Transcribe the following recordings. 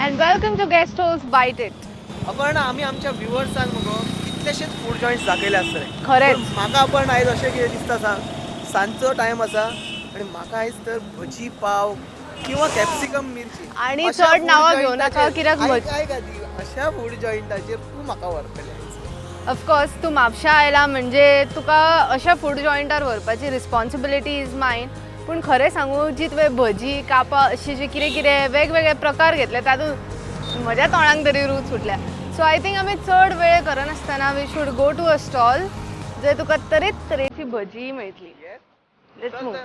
And welcome to guest host bite it. Aparna, आमी आमच्या व्ह्युअर्सांक मगो कितलेशेच फूड जॉयंट्स दाखयले आसतले. खरेंच. म्हाका आपण आयज अशें कितें दिसता सांग, सांजचो टायम आसा आणि म्हाका आयज तर भजी पाव किंवा कॅप्सिकम मिरची आणि चड नांवां घेवं नाका कित्याक आयक आदी, अशा फूड जॉयंटाचेर तूं म्हाका व्हरतलें. ऑफकोर्स तूं म्हापशा आयला म्हणजे तुका अशा फूड जॉयंटार व्हरपाची रिस्पॉन्सिबिलिटी is मायन. पूण खरें सांगू, जी तुवें भजी कापां अशी जे कितें कितें वेगवेगळे प्रकार घेतले तातूंत म्हज्या तोंडाक तरी रूच सुटल्या. सो I think आमी चड वेळ करनासतना we should go to a stall जंय तुका तरेच तरेची भजी मेळटली. Let's move.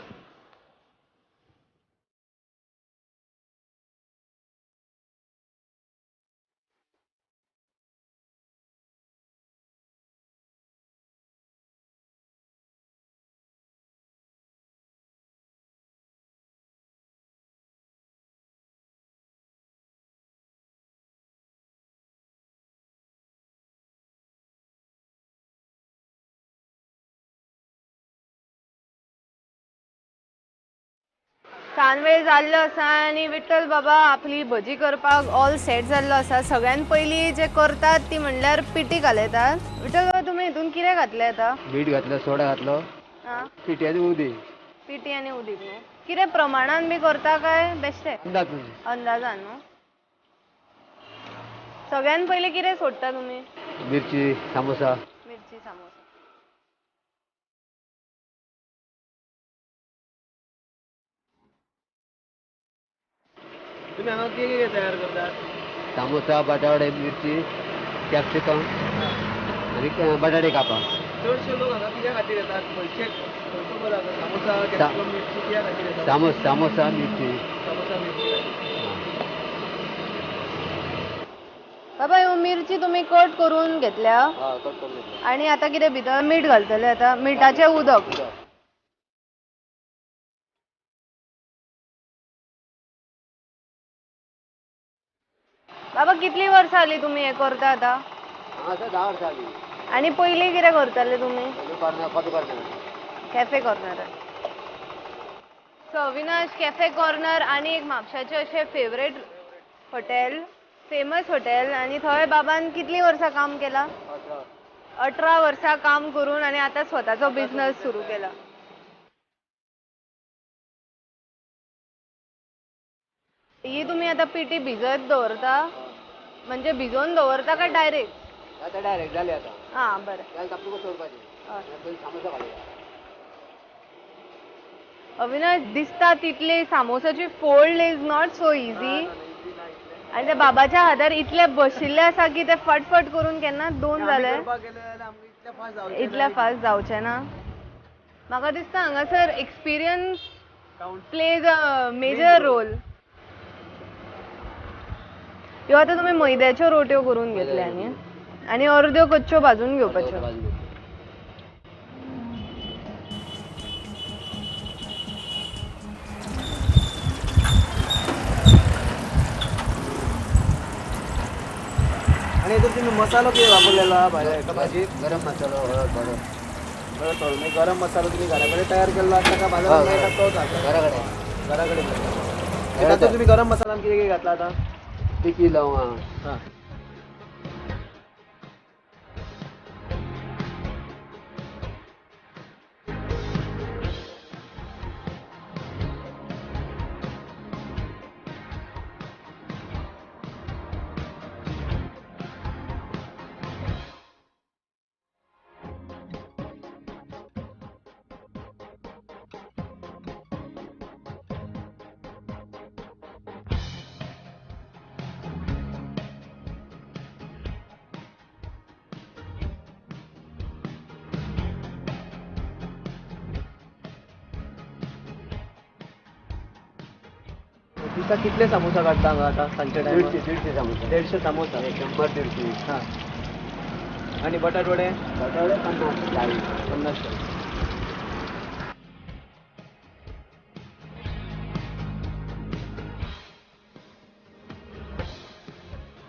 सांजवेळ जाल्लो आसा आनी विठ्ठल बाबा आपली भजी करपाक ऑल सेट जाल्लो आसा. सगळ्यान पयलीं जे करतात ती म्हणल्यार पिठी घालयतात. विठ्ठल बाबा, तुमी हितून कितें घातलें आतां? मीठ घातलं, सोडा घातलो, पिठी आनी उदीक. पिठी आनी उदीक न्हू? कितें प्रमाणान बी करता काय बेश्टें? अंदाजान न्हू? सगळ्यान पयलीं कितें सोडटा तुमी? मिरची सामोसा. मिरची सामोसा. तुम्ही हांगा कितें कितें तयार करतात? सामोसा, बटाटे, मिरची, कॅप्सिकम आनी बटाटे कापां. चडशे लोक हांगा कित्या खातीर येतात? भजये सामोसा, कॅप्सिकम, मिरची कित्या खातीर येतात? सामोसा मिरची. सामोसा मिरची. बाबा, ह्यो मिरची तुमी कट करून घेतल्या? कट करून घेतल्या. आनी आतां कितें भितर मीठ घालतले? आतां मिठाचें उदक. बाबा, कितली वर्सां जाली तुमी हें करता आतां? हांगासर 10 वर्सां जाली. आनी पयलीं कितें करताले तुमी? Coffee corner. Cafe corner. So Avinash, cafe corner आनी एक म्हापशाचें अशें फेवरेट हॉटेल, फेमस हॉटेल. आनी थंय बाबान कितलीं वर्सां काम केलां? 18 वर्सां काम करून आनी आतां स्वताचो बिजनस सुरू केला. ही तुमी आतां पिठी भिजत दवरता? म्हणजे भिजोवन दवरता काय डायरेक्ट? आतां डायरेक्ट जालें आतां. आं बरें. सामोसा घालया. अविनाश, दिसता तितली सामोसाची fold is not so easy. आनी ते बाबाच्या हातार इतले बशिल्ले आसा की ते फटफट करून केन्ना दोन जाले, इतले फास्ट जावचे ना. म्हाका दिसता हांगासर experience plays a major role. ह्यो आतां तुमी मैद्याच्यो रोट्यो करून घेतल्या न्ही? आनी अर्द्यो कच्च्यो भाजून घेवपाच्यो. आनी हितून तुमी मसालो कितें वापरलेलो भाजी? गरम मसालो, हळद, बटर. बरोबर. गरम मसालो तुमी घरा कडेन तयार केल्लो आसता काय बाजारांत मेळटा तोच आसता? घरा कडेन. घरा कडेन. तातूंत तुमी गरम मसाल्यान कितें कितें घातलां आतां? तिखी, लवंगां. हां. दिसा कितले सामोसा काडटा हांगा आतां सांजच्या टायमार? 150 सामोसा. 150 सामोसा. 100 150. हां. आनी बटाटवडे? बटाटवडे 50 40. 50 40.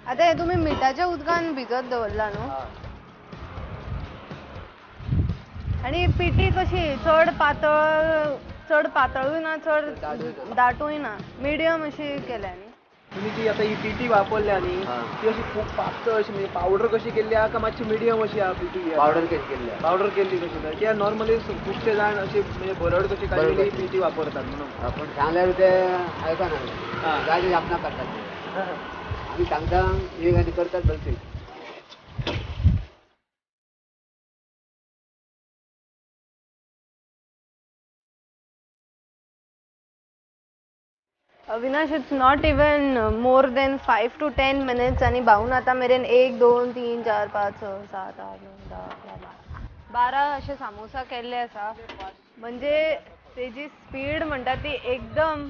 आतां हें तुमी मिठाच्या उदकान भिजत दवरला न्हू? आनी पिठी कशी चड पातळ, चड पातळूय ना, चड दाटूय ना, मिडियम अशी केल्या न्ही? तुम्ही जी आता ही पिटी वापरल्या न्ही, ती अशी खूप पातळ अशी म्हणजे पावडर कशी केल्ली आहा का मातशी मिडियम अशी आहा पिटी? पावडर कशी केल्ली आहा. पावडर केल्ली कशी जाय कित्याक नॉर्मली खुबशे जाण अशी म्हणजे भरड कशी काडलेली पिटी वापरतात म्हणून. पण सांगल्यार ते आयकना, जाय आपणाक काडटात ते. आमी सांगता एक आनी करतात भलती. Avinash, it's not even more than 5 to 10 minutes आनी भाऊन आतां मेरेन 1 2 3 4 5 6 7 8 9 10 11 12 अशे सामोसा केल्ले आसा. म्हणजे तेजी स्पीड म्हणटा ती एकदम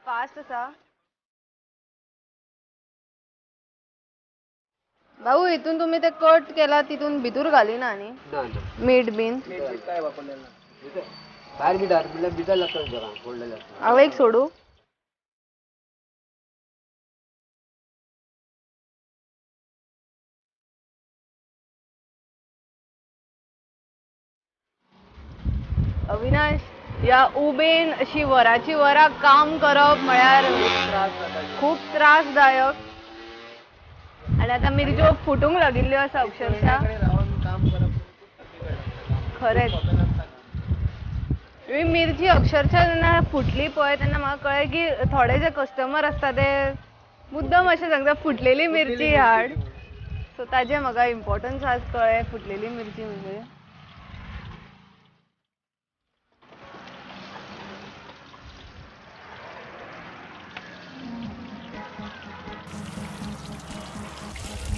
फास्ट आसा. भाऊ, हितून तुमी ते कट केला तितून भितूर घालिना न्ही मीठ बीन? काय वापरलेलं ना भायर मीठ म्हणल्यार भितर लागता जरा फोडलेलें आसता. हांव एक सोडू? अविनाश, ह्या उबेन अशी वराची वरां काम करप म्हळ्यार खूब त्रासदायक. आनी आतां मिरच्यो फुटूंक लागिल्ल्यो आसा अक्षरशः. खरेंच ही मिरची अक्षरशः जेन्ना फुटली पळय तेन्ना म्हाका कळ्ळें की थोडे जे कस्टमर आसता ते मुद्दम अशें सांगता फुटलेली मिरची हाड. सो ताजें म्हाका इम्पोर्टन्स आज कळ्ळें, फुटलेली मिरची म्हणजे.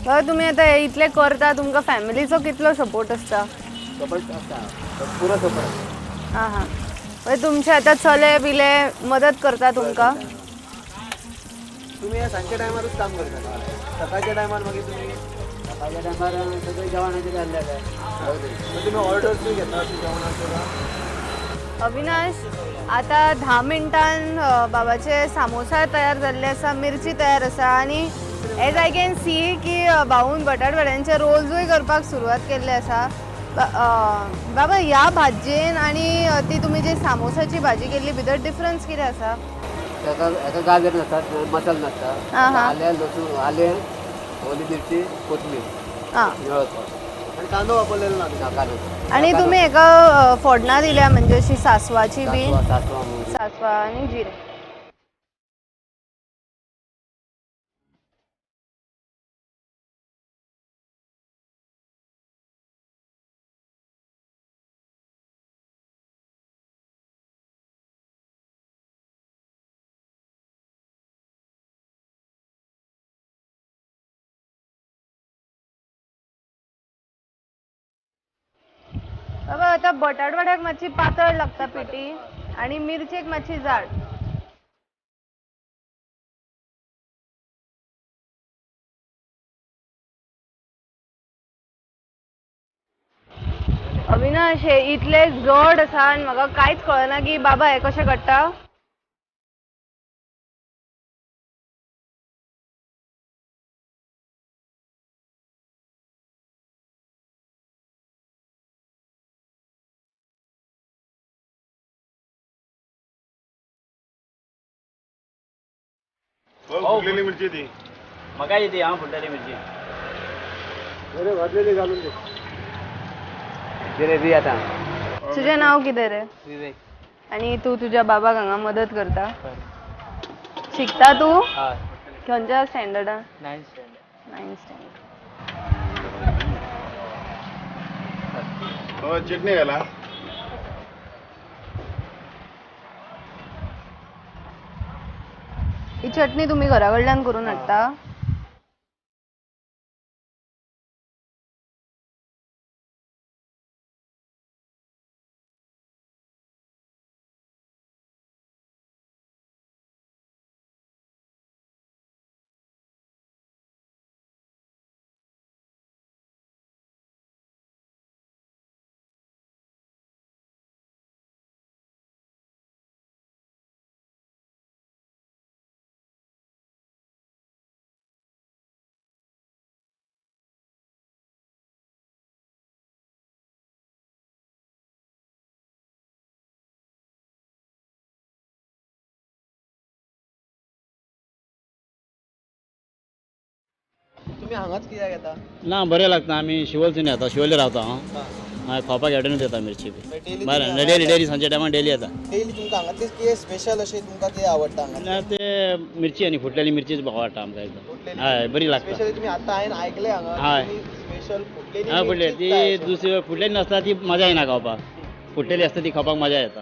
बाबा, तुमी आतां हे इतलें करता, तुमकां फॅमिलीचो कितलो सपोर्ट आसता? सपोर्ट आसता, पुरो सपोर्ट आसता. आं हां, म्हणजे तुमचे आतां चले बिले मदत करता तुमकां? तुमी ह्या सांजच्या टायमारूच काम करता? सकाळच्या टायमार मागीर तुमी? सकाळच्या टायमार सगळें जेवणाचें जाल्लें आसा. तुमी ऑर्डर्सूय घेता अशें जेवणाचें? अविनाश, आतां 10 मिनटान बाबाचे सामोसा तयार जाल्ले आसा, मिरची तयार आसा आनी एज I can see की भाऊन बटाटवड्यांचे रोल्सूय करपाक सुरवात केल्ली आसा. बाबा, ह्या भाजयेन आनी ती तुमी जी सामोसाची भाजी केल्ली भितर डिफरन्स कितें आसा? ताका गाजर नासता, मसालो नासता, आलें लसूण, आलें, ओली मिरची, कोथमीर, निळो सॉस आनी कांदो वापरलेलो ना. कांदो. आनी तुमी हेका फोडणां दिल्या म्हणजे अशी सासवाची बी? सासवा आनी जिरें. बाबा, आतां बटाटवड्याक मातशी पातळ लागता पिठी आनी मिरचेक मातशी जाड. अविनाश, हे इतले जड आसा आनी म्हाका कांयच कळना की बाबा हे कशें काडटा. फुटलेली मिरची ती म्हाका येते. हांव फुटलेली मिरची बरें भाजलेली घालून दे. दी आतां. तुजें नांव कितें रे? विवेक. आनी तूं तुज्या बाबाक हांगा मदत करता? शिकता तूं? हय. खंयच्या स्टँडर्डान? 9th standard. 9th standard. चटणी घाला. ही चटणी तुमी घरा कडल्यान करून हाडटा? तुमी हांगाच कित्याक येता? ना, बरें लागता. आमी शिवोलसून येता, शिवोले रावता हांव. मागीर खावपाक हेडेनूच येता मिरची बी. बरें, डेली डेली सांजच्या टायमार डेली येता. डेली तुमकां हांगातलीच कितें स्पेशल अशें तुमकां कितें आवडटा हांगा? ना, ते मिरची आनी फुटलेली मिरचीच आवडटा आमकां एकदम. हय, बरी लागता. स्पेशली तुम्ही आता हांवें आयकलें हांगा. हय. स्पेशल फुटलेली. हय, फुटलेली ती दुसरी फुटलेली नासता ती मजा येना खावपाक. फुटलेली आसता ती खावपाक मजा येता.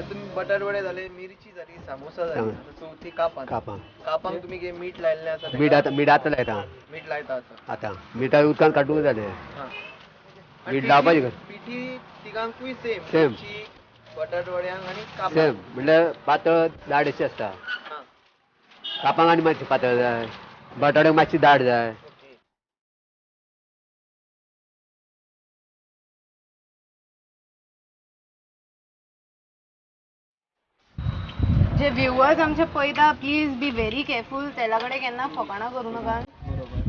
तुम्ही बटाटवडे झाले, मिरची झाली, सामोसा झाली, चवथी कापां. कापां. कापांक तुम्ही कितें मीठ लायिल्लें आसा? मीठ आतां, मीठ आतां लायता. मीठ लायता आतां? आतां मिठा उदकान काडूंक जालें. मीठ लावपाचें. पिठी तिगांकूय सेम? सेम. बटाटवड्यांक आनी कापांक सेम, म्हणल्यार पातळ दाड अशी आसता. कापांक आनी मातशी पातळ जाय, बटाट्यांक मातशी दाड जाय. जे व्ह्युअर्स आमचे पळयता, प्लीज बी व्हेरी केअरफूल. तेला कडेन केन्ना फकाणां करूं नाका. बरोबर.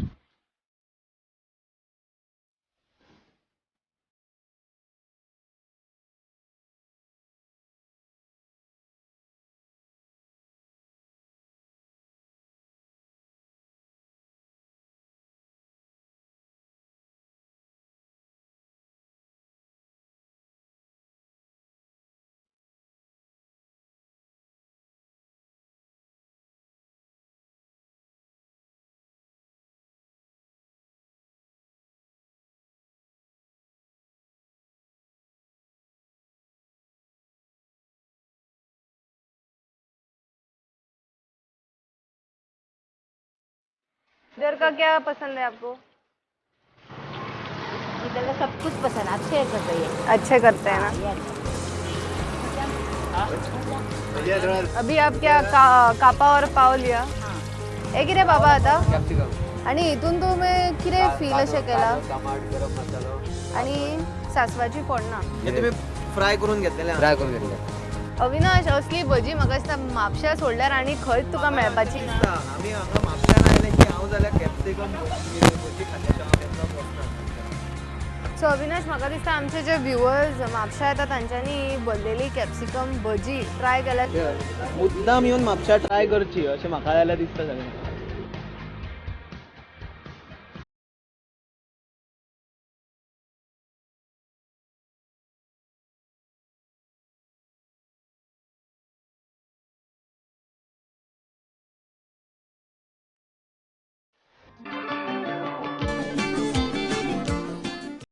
इधर का क्या पसंद है आपको? इधर का सब कुछ पसंद, अच्छे करते हैं. अच्छे करते हैं ना. अभी आप क्या कापा और पाव लिया? हे कितें बाबा आता? आणि हितून तुमी कितें फील अशें केला? गरम मसालो आणि सांसवाची फोडणां. हे तुम्ही फ्राय करून घेतलेले? फ्राय करून घेतले. अविनाश, असली भजी म्हाका दिसता म्हापश्या सोडल्यार आनी खंयच तुका मेळपाची ना. आमी हांगा म्हापश्यान आयले की हांव जाल्यार कॅप्सिकम भजी खाल्ल्या शिवाय केन्ना बसना. सो अविनाश, म्हाका दिसता आमचे जे व्ह्युअर्स म्हापश्या येता तांच्यांनी भरलेली कॅप्सिकम भजी ट्राय केल्यार मुद्दाम येवन म्हापश्या ट्राय करची अशें म्हाका जाल्यार दिसता सगळें.